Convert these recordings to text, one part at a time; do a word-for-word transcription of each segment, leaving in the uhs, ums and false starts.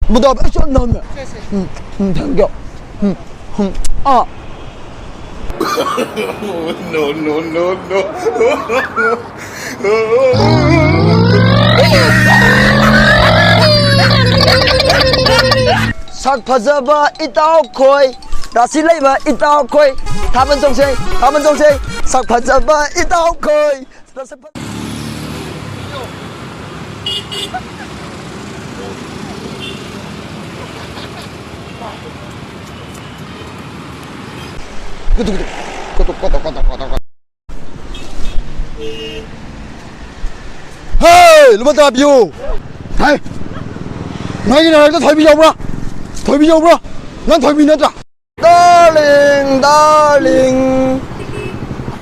ꯃꯗꯥ ꯑꯩ ꯆꯠꯅꯕꯅꯦ꯫ ꯎꯝ, ꯎꯝ, thank you. Um, um, ah. No, no, no, no. ꯁꯛ ꯐꯖꯕ ꯏꯇꯥꯎꯈꯣꯏ, ꯔꯥꯁꯤ ꯂꯩꯕ ꯏꯇꯥꯎꯈꯣꯏ, ꯊꯥꯕꯜ ꯆꯣꯡꯁꯦ, ꯊꯥꯕꯜ ꯆꯣꯡꯁꯦ, ꯁꯛ ꯐꯖꯕ ꯏꯇꯥꯎꯈꯣꯏ꯫ ꯍꯦ, ꯂꯨꯄꯥ ꯇꯔꯥ ꯄꯤꯌꯨ꯫ ꯍꯥꯏ, ꯅꯣꯏꯒꯤ ꯅꯔꯛꯇ ꯊꯣꯏꯕꯤ ꯌꯥꯎꯕ꯭ꯔꯥ? ꯊꯣꯏꯕꯤ ꯌꯥꯎꯕ꯭ꯔꯥ? ꯅꯪ ꯊꯣꯏꯕꯤ ꯅꯠꯇ꯭ꯔꯥ? Darling, darling.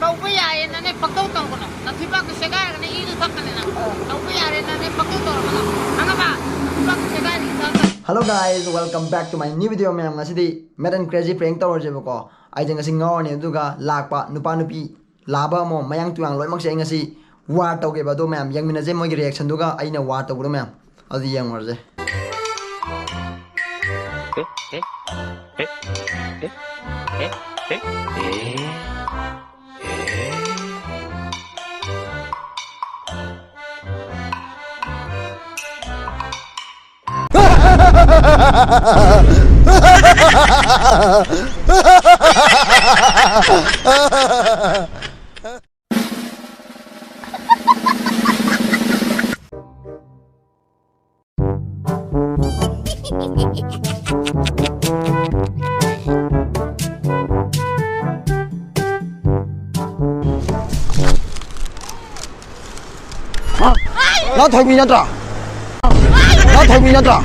ꯇꯧꯕ ꯌꯥꯏꯌꯦꯅꯅꯦ ꯄꯪꯇꯧ ꯇꯧꯒꯅꯨ꯫ ꯅꯊꯨꯏꯕꯥꯛꯇꯣ ꯁꯦꯒꯥꯏꯔꯒꯅꯦ ꯏꯗꯨ ꯊꯛꯀꯅꯤ ꯅꯪ꯫ ꯇꯧꯕ ꯌꯥꯔꯦꯅꯅꯦ ꯄꯪꯇꯧ ꯇꯧꯔꯒꯅꯨ꯫ ꯈꯪꯉꯕ? ꯅꯊꯨꯏꯕꯥꯛꯇꯣ ꯁꯦꯒꯥꯏꯔꯒ ꯏꯗꯨ ꯊꯛꯀꯅꯤ꯫ Hello guys, welcome back to my new video. ꯃꯌꯥꯝ, ꯉꯁꯤꯗꯤ Mad and Crazy prank ꯇꯧꯔꯁꯦꯕꯀꯣ꯫ ꯑꯩꯁꯦ ꯉꯁꯤ ꯉꯥꯎꯔꯅꯤ, ꯑꯗꯨꯒ ꯂꯥꯛꯄ ꯅꯨꯄꯥ ꯅꯨꯄꯤ ꯂꯥꯕ ꯑꯃ ꯃꯌꯥꯡ ꯇꯨꯌꯥꯡ ꯂꯣꯏꯅꯃꯛꯁꯦ ꯑꯩ ꯉꯁꯤ war ꯇꯧꯒꯦꯕ꯫ ꯑꯗꯣ ꯃꯌꯥꯝ ꯌꯦꯡꯃꯤꯟꯅꯁꯦ ꯃꯣꯏꯒꯤ reactionꯗꯨꯒ ꯑꯩꯅ war ꯇꯧꯕꯗꯣ ꯃꯌꯥꯝ꯫ ꯑꯗꯨ ꯌꯦꯡꯉꯨꯔꯁꯦ꯫ ꯅꯪ ꯊꯣꯏꯕꯤ ꯅꯠꯇ꯭ꯔꯥ? ꯅꯪ ꯊꯣꯏꯕꯤ ꯅꯠꯇ꯭ꯔꯥ?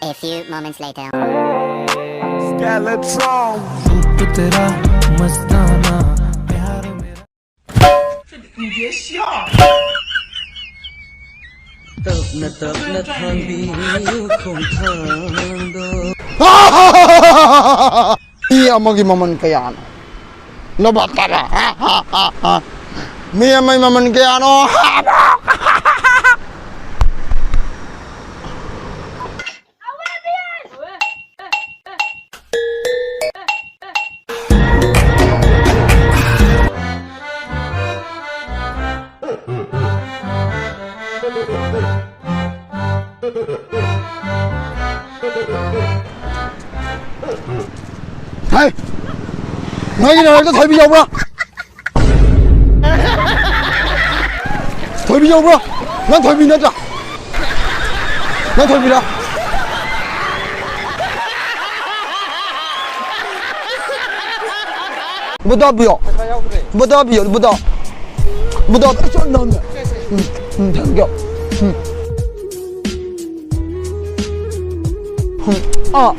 A few moments later. रूप तेरा मस्ताना, प्यार मेरा। ꯇꯞꯅ ꯇꯞꯅ ꯊꯥꯡꯕꯤꯌꯨ ꯈꯣꯡꯊꯥꯡꯗꯣ꯫ ꯃꯤ ꯑꯃꯒꯤ ꯃꯃꯜ ꯀꯌꯥꯅꯣ? ꯂꯨꯄꯥ ꯇꯔꯥ꯫ ꯃꯤ ꯑꯃꯒꯤ ꯃꯃꯜ ꯀꯌꯥꯅꯣ? ꯍꯥꯏ! ꯅꯣꯏꯒꯤ ꯅꯔꯛꯇ ꯊꯣꯏꯕꯤ ꯌꯥꯎꯕ꯭ꯔꯥ? ꯊꯣꯏꯕꯤ ꯌꯥꯎꯕ꯭ꯔꯥ? ꯅꯪ ꯊꯣꯏꯕꯤ ꯅꯠꯇ꯭ꯔꯥ? ꯅꯪ ꯊꯣꯏꯕꯤꯔꯥ? ꯕꯨꯗꯥ ꯄꯤꯌꯣ꯫ ꯕꯨꯗꯥ ꯄꯤꯌꯣ, ꯕꯨꯗꯥ꯫ ꯕꯨꯗꯥ, ꯑꯩ ꯆꯠ ꯅꯪꯅ꯫ ꯎꯝ, ꯎꯝ, ꯊꯝꯒꯦ꯫ ꯎꯝ꯫ ꯎꯝ, ꯑꯥ꯫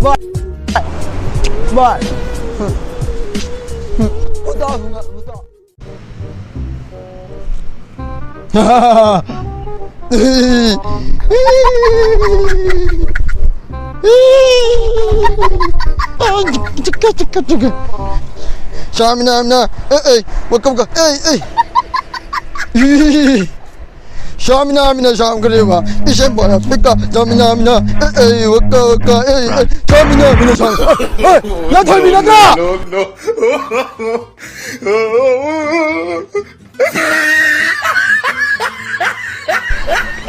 ꯚꯥꯏ꯫ ꯚꯥꯏ꯫ ꯎꯝ꯫ ꯎꯝ꯫ ꯕꯨꯗꯥ, ꯕꯨꯗꯥ꯫ ꯆꯥꯃꯤꯅꯥꯃꯤꯅ, ꯑꯦ, ꯑꯦ, ꯋꯥꯀꯝꯒ, ꯑꯦ, ꯑꯦ꯫ ꯆꯥꯃꯤꯅꯥꯃꯤꯅ ꯁꯥꯝꯈ꯭ꯔꯦꯕ꯫ ꯏꯁꯦꯝ ꯕꯣꯔꯥ ꯄꯤꯛꯀ, ꯆꯥꯃꯤꯅꯥꯃꯤꯅ, ꯑꯦ, ꯑꯦ, ꯋꯥꯀ, ꯋꯥꯀ, ꯑꯦ, ꯑꯦ, ꯆꯥꯃꯤꯅꯥꯃꯤꯅ ꯁꯥꯝ-, ꯍꯣꯏ, ꯅꯪ ꯊꯣꯏꯕꯤ ꯅꯠꯇ꯭ꯔꯥ?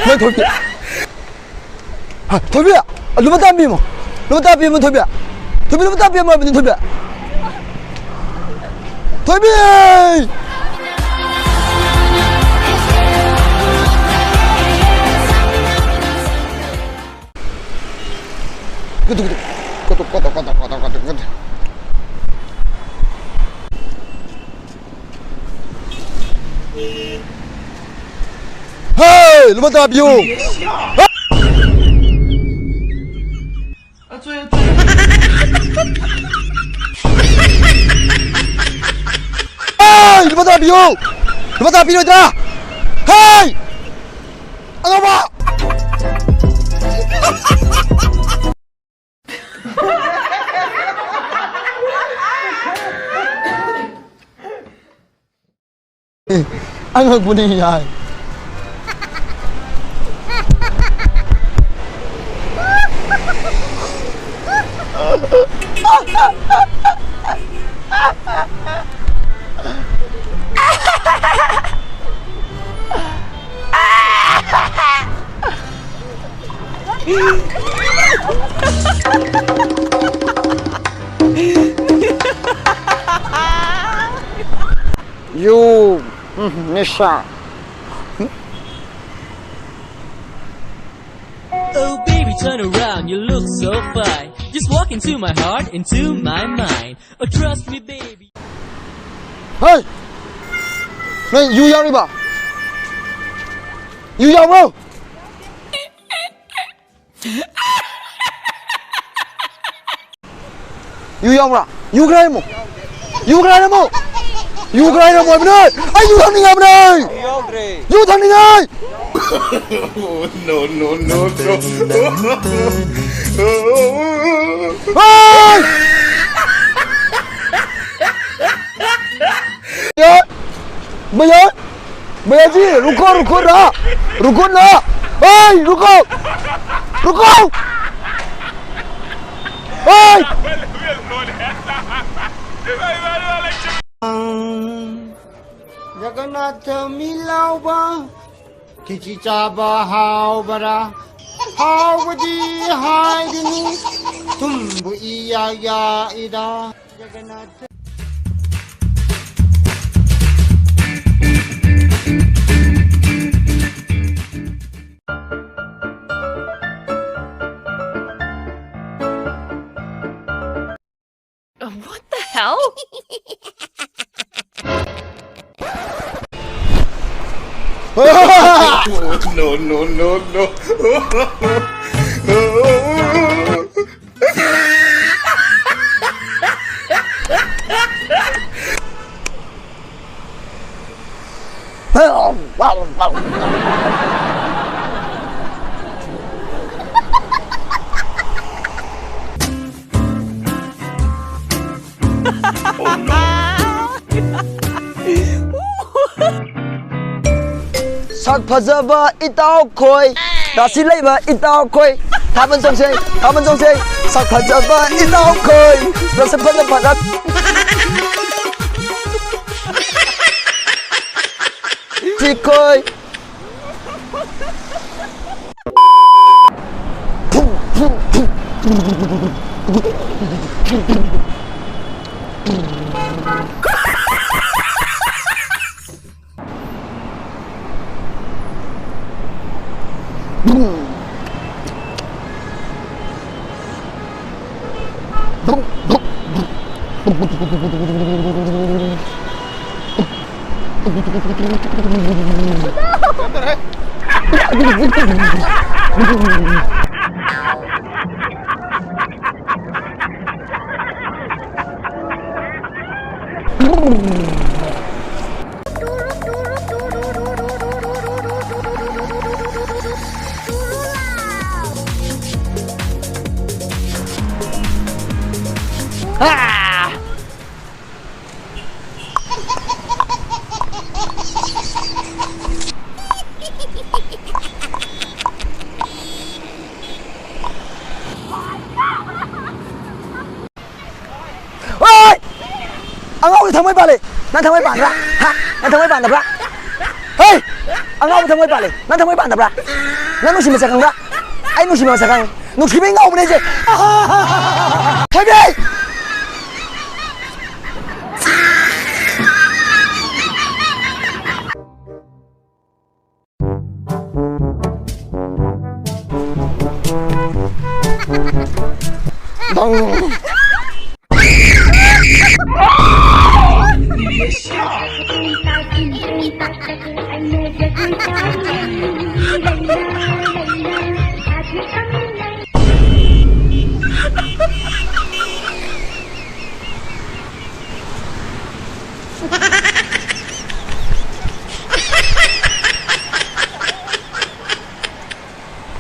ꯅꯪ ꯊꯣꯏꯕꯤ꯫ ꯍꯥ, ꯊꯣꯏꯕꯤ, ꯂꯨꯄꯥ ꯇꯔꯥ ꯄꯤꯃꯣ꯫ ꯂꯨꯄꯥ ꯇꯔꯥ ꯄꯤꯃꯣ, ꯊꯣꯏꯕꯤ꯫ ꯊꯣꯏꯕꯤ, ꯂꯨꯄꯥ ꯇꯔꯥ ꯄꯤꯃꯣ ꯍꯥꯏꯕꯅꯤ, ꯊꯣꯏꯕꯤ꯫ ꯊꯣꯏꯕꯤ! ꯍꯦ! ꯂꯨꯄꯥ ꯇꯔꯥ ꯄꯤꯌꯨ! ꯑꯆꯣꯏ ꯍꯩ! ꯂꯨꯄꯥ ꯇꯔꯥ ꯄꯤꯌꯨ! ꯂꯨꯄꯥ ꯇꯔꯥ ꯄꯤꯔꯣꯏꯗ꯭ꯔꯥ? ꯍꯩ! ꯑꯉꯥꯎꯕ! ꯑꯉꯛꯄꯅꯤ ꯌꯥꯏ꯫ You, mm, Nisha. Oh baby, turn around, you look so fine. Just walk into my heart, into my mind. Oh, trust me, baby. Hey! ꯅꯪ ꯌꯨ ꯌꯥꯎꯔꯤꯕ? ꯌꯨ ꯌꯥꯎꯕ꯭ꯔꯣ? ꯌꯨ ꯌꯥꯎꯕ꯭ꯔꯥ? ꯌꯨ ꯈꯔ ꯍꯩꯔꯝꯃꯣ꯫ ꯌꯨ ꯈꯔ ꯍꯩꯔꯝꯃꯣ꯫ ꯌꯨ ꯈꯔ ꯍꯩꯔꯝꯃꯣ ꯍꯥꯏꯕꯅꯦ꯫ ꯑꯩ ꯌꯨ ꯊꯛꯅꯤꯡꯉꯦ ꯍꯥꯏꯕꯅꯦ꯫ ꯌꯨ ꯌꯥꯎꯗ꯭ꯔꯦ꯫ U ꯊꯛꯅꯤꯡꯉꯦ꯫ No, no, no, no. ꯍꯩ! ꯌꯥ! ꯃꯌꯥ! भैया जी, रुको, रुको ना, रुको ना, ओए, रुको, रुको, ओए। जगन्नाथ मिलाओबा, खिची चाबा हाओ बरा, हाओ बदी हाय दिनी, तुम बु इया या इदा। Jagannath. What the hell? No, no, no, no. ꯁꯛ ꯐꯖꯕ ꯏꯇꯥꯎꯈꯣꯏ, ꯔꯥꯁꯤ ꯂꯩꯕ ꯏꯇꯥꯎꯈꯣꯏ, ꯊꯥꯕꯜ ꯆꯣꯡꯁꯦ, ꯊꯥꯕꯜ ꯆꯣꯡꯁꯦ꯫ ꯁꯛ ꯐꯖꯕ ꯏꯇꯥꯎꯈꯣꯏ, ꯃꯁꯛ ꯐꯖꯕ ꯔꯥꯁꯤꯈꯣꯏ꯫ ꯑꯣꯏ! ꯑꯉꯥꯎꯕ ꯊꯃꯣꯏ ꯄꯥꯜꯂꯦ꯫ ꯅꯪ ꯊꯃꯣꯏ ꯄꯥꯟꯕ꯭ꯔꯥ? ꯍꯥ? ꯅꯪ ꯊꯃꯣꯏ ꯄꯥꯟꯗꯕ꯭ꯔꯥ? ꯍꯦ! ꯑꯉꯥꯎꯕ ꯊꯃꯣꯏ ꯄꯥꯜꯂꯦ꯫ ꯅꯪ ꯊꯃꯣꯏ ꯄꯥꯟꯗꯕ꯭ꯔꯥ? ꯅꯪ ꯅꯨꯡꯁꯤ ꯃꯁꯛ ꯈꯪꯕ꯭ꯔꯥ? ꯑꯩ ꯅꯨꯡꯁꯤꯕ ꯃꯁꯛ ꯈꯪꯉꯤ꯫ ꯅꯨꯡꯁꯤꯕꯩ ꯉꯥꯎꯕꯅꯦ ꯑꯩꯁꯦ꯫ ꯊꯣꯏꯕꯤ!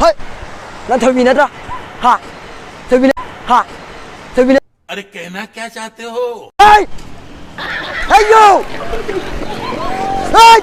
ꯍꯣꯏ! ꯅꯪ ꯊꯣꯏꯕꯤ ꯅꯠꯇ꯭ꯔꯥ? ꯍꯥ? ꯊꯣꯏꯕꯤ ꯅ-, ꯍꯥ? ꯊꯣꯏꯕꯤ ꯅ-, अरे, कहना क्या चाहते हो? Hey! Hey, you! Hey!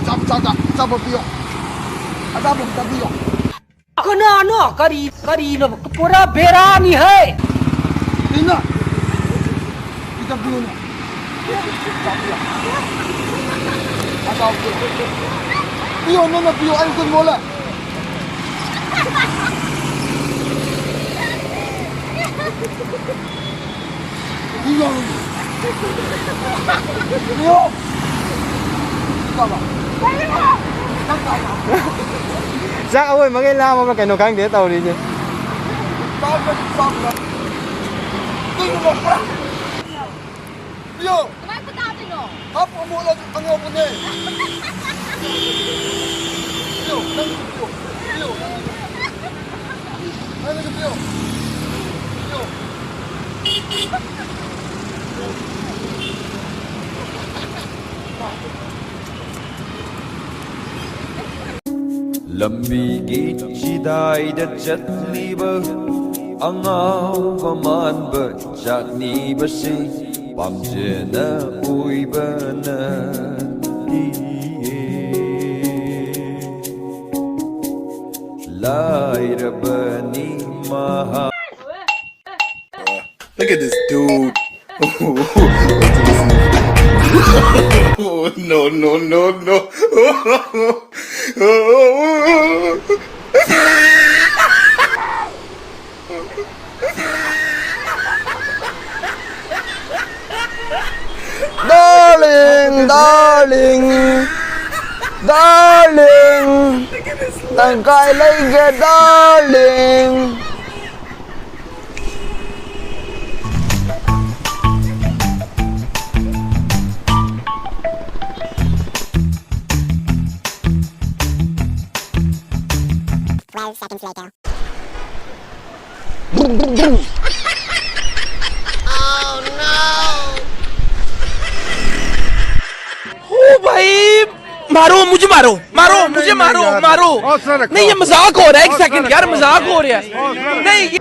ꯑꯆꯥꯄꯣꯠ ꯆꯥ-, ꯆꯥ-, ꯑꯆꯥꯄꯣꯠ ꯄꯤꯌꯣ꯫ ꯑꯆꯥꯄꯣꯠ ꯈꯤꯇ ꯄꯤꯌꯣ꯫ ꯀꯅꯥꯅꯣ? ꯀꯔꯤ, ꯀꯔꯤꯅꯣ? ꯄꯨꯔꯥ ꯕꯦꯔꯥꯅꯤ ꯍꯦ꯫ ꯀꯩꯅꯣ? ꯈꯤꯇ ꯄꯤꯌꯨꯅꯦ꯫ ꯆꯥ ꯄꯤꯌꯣ꯫ ꯑꯆꯥꯄꯣꯠ ꯄꯤꯌꯣ꯫ ꯄꯤꯌꯣ, ꯅꯪꯅ ꯄꯤꯌꯣ, ꯑꯩ ꯈꯨꯠ ꯃꯣꯠꯂꯦ꯫ ꯆꯥꯛ ꯑꯋꯣꯏ ꯃꯈꯩ ꯂꯥꯝꯃꯕ꯭ꯔꯥ ꯀꯩꯅꯣ ꯈꯪꯗꯦ ꯇꯧꯔꯤꯁꯦ꯫ ꯀꯃꯥꯏ ꯈꯨꯇꯥꯗꯣꯏꯅꯣ? ꯍꯥꯞ ꯑꯃꯨꯛ ꯑꯉꯧꯕꯅꯦ꯫ ꯄꯤꯌꯨ, ꯅꯪꯒꯤꯁꯨ ꯄꯤꯌꯨ꯫ ꯄꯤꯌꯨ꯫ ꯅꯪꯒꯤꯁꯨ ꯄꯤꯌꯨ꯫ ꯄꯤꯌꯨ꯫ ꯂꯝꯕꯤꯒꯤ ꯆꯤꯗꯥꯏꯗ ꯆꯠꯂꯤꯕ ꯑꯉꯥꯎꯕ ꯃꯥꯟꯕ ꯖꯥꯠꯅꯤꯕꯁꯤ ꯄꯥꯝꯖꯅ ꯑꯣꯏꯕ ꯅꯠꯇꯤꯌꯦ꯫ ꯂꯥꯏꯔꯕꯅꯤ ꯃꯍꯥꯛ꯫ Look at this dude. No, no, no, no. Darling, darling, darling, ꯅꯪ ꯀꯥꯏ ꯂꯩꯒꯦ, darling? seconds later. ओ भाई, मारो, मुझे मारो, मारो, मुझे मारो, मारो। नहीं, ये मजाक हो रहा है, एक सेकंड यार, मजाक हो रहा है। नहीं, ये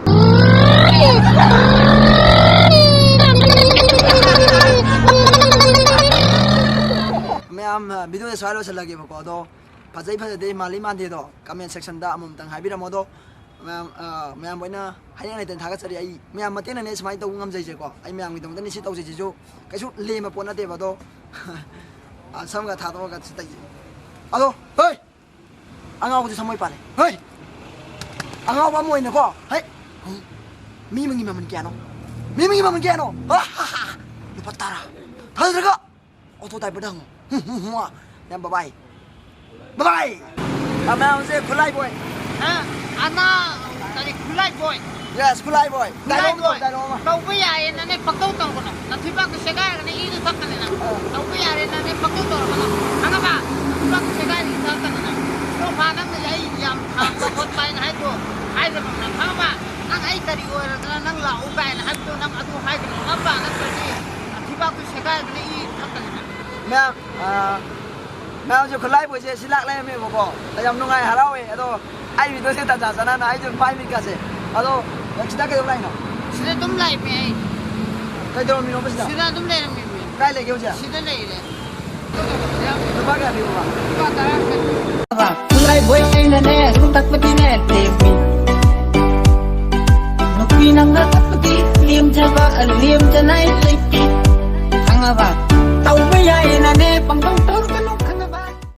ꯃꯌꯥꯝ ꯚꯤꯗꯤꯑꯣꯁꯦ ꯁ꯭ꯋꯥꯏ ꯂꯣꯏꯁꯤꯜꯂꯒꯦꯕꯀꯣ꯫ ꯑꯗꯣ ꯐꯖꯩ ꯐꯖꯗꯦ, ꯃꯥꯜꯂꯤ ꯃꯥꯟꯗꯦꯗꯣ ꯀꯃꯦꯟ ꯁꯦꯛꯁꯟꯗ ꯑꯃꯃꯝꯇꯪ ꯍꯥꯏꯕꯤꯔꯝꯃꯣ꯫ ꯑꯗꯣ ꯃꯌꯥꯝ, ꯑ, ꯃꯌꯥꯝ ꯂꯣꯏꯅ ꯍꯌꯦꯡ ꯂꯩꯇꯅ ꯊꯥꯒꯠꯆꯔꯤ꯫ ꯑꯩ ꯃꯌꯥꯝ ꯃꯇꯦꯡꯅꯅꯦ ꯁꯨꯃꯥꯏꯅ ꯇꯧꯕ ꯉꯝꯖꯩꯁꯦꯀꯣ꯫ ꯑꯩ ꯃꯌꯥꯝꯒꯤꯗꯃꯛꯇꯅꯤ ꯁꯤ ꯇꯧꯖꯩꯁꯤꯁꯨ꯫ ꯀꯩꯁꯨ ꯂꯦꯝꯕ ꯄꯣꯠ ꯅꯠꯇꯦꯕ꯫ ꯑꯗꯣ ꯑ, ꯁꯝꯒ ꯊꯥꯗꯣꯛꯑꯒ ꯁꯤ ꯇꯧꯖꯩ꯫ ꯑꯗꯣ ꯍꯣꯏ, ꯑꯉꯥꯎꯕꯗꯤ ꯁꯃꯣꯏ ꯄꯥꯜꯂꯦ꯫ ꯍꯣꯏ, ꯑꯉꯥꯎꯕ ꯑꯃ ꯑꯣꯏꯅꯀꯣ꯫ ꯍꯩ, ꯃꯤ ꯑꯃꯒꯤ ꯃꯃꯜ ꯀꯌꯥꯅꯣ? ꯃꯤ ꯑꯃꯒꯤ ꯃꯃꯜ ꯀꯌꯥꯅꯣ? ꯂꯨꯄꯥ ꯇꯔꯥ꯫ ꯊꯥꯖꯗ꯭ꯔꯒ ꯑꯣꯇꯣ ꯗ꯭ꯔꯥꯏꯚꯔꯗ ꯍꯪꯉꯣ꯫ ꯌꯥꯝ ꯕꯕꯥꯏ꯫ ꯕꯕꯥꯏ꯫ ꯑ, ꯃꯌꯥꯝꯁꯦ ꯈꯨꯠꯂꯥꯏ ꯕꯣꯏ꯫ ꯑ, ꯑꯅꯥ, ꯀꯔꯤ, ꯈꯨꯠꯂꯥꯏ ꯕꯣꯏ꯫ ꯌꯦꯁ, ꯈꯨꯠꯂꯥꯏ ꯕꯣꯏ꯫ ꯈꯨꯠꯂꯥꯏ ꯗꯥꯏꯂꯣꯛ ꯑꯃ ꯇꯧ, ꯕꯣꯏ꯫ ꯗꯥꯏꯂꯣꯛ ꯑꯃ꯫ ꯇꯧꯕ ꯌꯥꯏꯌꯦꯅꯅꯦ ꯄꯪꯇꯧ ꯇꯧꯔꯛꯀꯅꯣ꯫ ꯅꯊꯣꯏꯕꯥꯛꯇꯣ ꯁꯦꯒꯥꯏꯔꯒꯅꯦ ꯏꯗꯨ ꯊꯛꯀꯅꯤ ꯅꯪ꯫ ꯇꯧꯕ ꯌꯥꯔꯦꯅꯅꯦ ꯄꯪꯇꯧ ꯇꯧꯔꯛꯀꯅꯣ꯫ ꯈꯪꯉꯕ? ꯅꯊꯣꯏꯕꯥꯛꯇꯣ ꯁꯦꯒꯥꯏꯔꯒ ꯏꯗꯨ ꯊꯛꯀꯅꯤ ꯅꯪ꯫ ꯁꯣꯐꯥ ꯅꯪꯅ ꯑꯩ ꯌꯥꯝ ꯊꯥꯡꯕ ꯈꯣꯠꯄ ꯍꯥꯏꯅ ꯍꯥꯏꯗꯣ ꯍꯥꯏꯒꯅꯣ ꯅꯪ꯫ ꯈꯪꯉꯕ? ꯅꯪ ꯑꯩ ꯀꯔꯤ ꯑꯣꯏꯔꯗꯅ ꯅꯪ ꯂꯥꯛꯎ ꯀꯥꯏꯅ ꯍꯥꯏꯕꯗꯣ ꯅꯪ ꯑꯗꯨ ꯍꯥꯏꯒꯅꯣ꯫ ꯈꯪꯉꯕ? ꯅꯠꯇ꯭ꯔꯗꯤ ꯅꯊꯣꯏꯕꯥꯛꯇꯣ ꯁꯦꯒꯥꯏꯔꯒꯅꯦ ꯏ ꯊꯛꯀꯅꯤ ꯅꯪ꯫ ꯃꯌꯥꯝ, ꯑ, ꯃꯌꯥꯝꯁꯨ ꯈꯨꯠꯂꯥꯏ ꯕꯣꯏꯁꯦ ꯁꯤ ꯂꯥꯛ ꯂꯩꯔꯝꯃꯦꯕꯀꯣ꯫ ꯑꯩ ꯌꯥꯝ ꯅꯨꯡꯉꯥꯏ, ꯍꯔꯥꯎꯋꯦ꯫ ꯑꯗꯣ ꯑꯩ ꯚꯤꯗꯤꯑꯣꯁꯦ ꯇꯟꯖꯥ ꯆꯥꯅꯅ ꯑꯩꯁꯨ ꯄꯥꯏ ꯃꯤꯠꯀꯥꯁꯦ꯫ ꯑꯗꯣ ꯅꯪ ꯁꯤꯗ ꯀꯩꯗꯧ ꯂꯥꯛꯏꯅꯣ? ꯁꯤꯗ ꯑꯗꯨꯝ ꯂꯥꯛꯏꯃꯦ ꯑꯩ꯫ ꯀꯩꯗꯧꯔꯝꯃꯤꯅꯣꯕ ꯁꯤꯗ? ꯁꯤꯗ ꯑꯗꯨꯝ ꯂꯩꯔꯝꯃꯤꯃꯦ꯫ ꯀꯥꯏ ꯂꯩꯒꯦ ꯍꯧꯖꯤꯛ? ꯁꯤꯗ ꯂꯩꯔꯦ꯫ ꯂꯨꯄꯥ ꯀꯌꯥ ꯄꯤꯕ? ꯂꯨꯄꯥ ꯇꯔꯥ ꯈꯛꯇꯅꯤ꯫ ꯈꯨꯠꯂꯥꯏꯕꯣꯏ ꯑꯩꯅꯅꯦ ꯁꯨꯝ ꯊꯛꯄꯗꯤꯅꯦ ꯂꯦꯝꯃꯤ꯫ ꯅꯨꯄꯤ ꯅꯪꯅ ꯊꯛꯄꯗꯤ ꯂꯦꯝꯖꯕ ꯂꯦꯝꯖꯅꯥꯏ ꯂꯩꯇꯦ꯫ ꯈꯪꯉꯕ? ꯇꯧꯕ ꯌꯥꯏꯌꯦꯅꯅꯦ ꯄꯪꯕ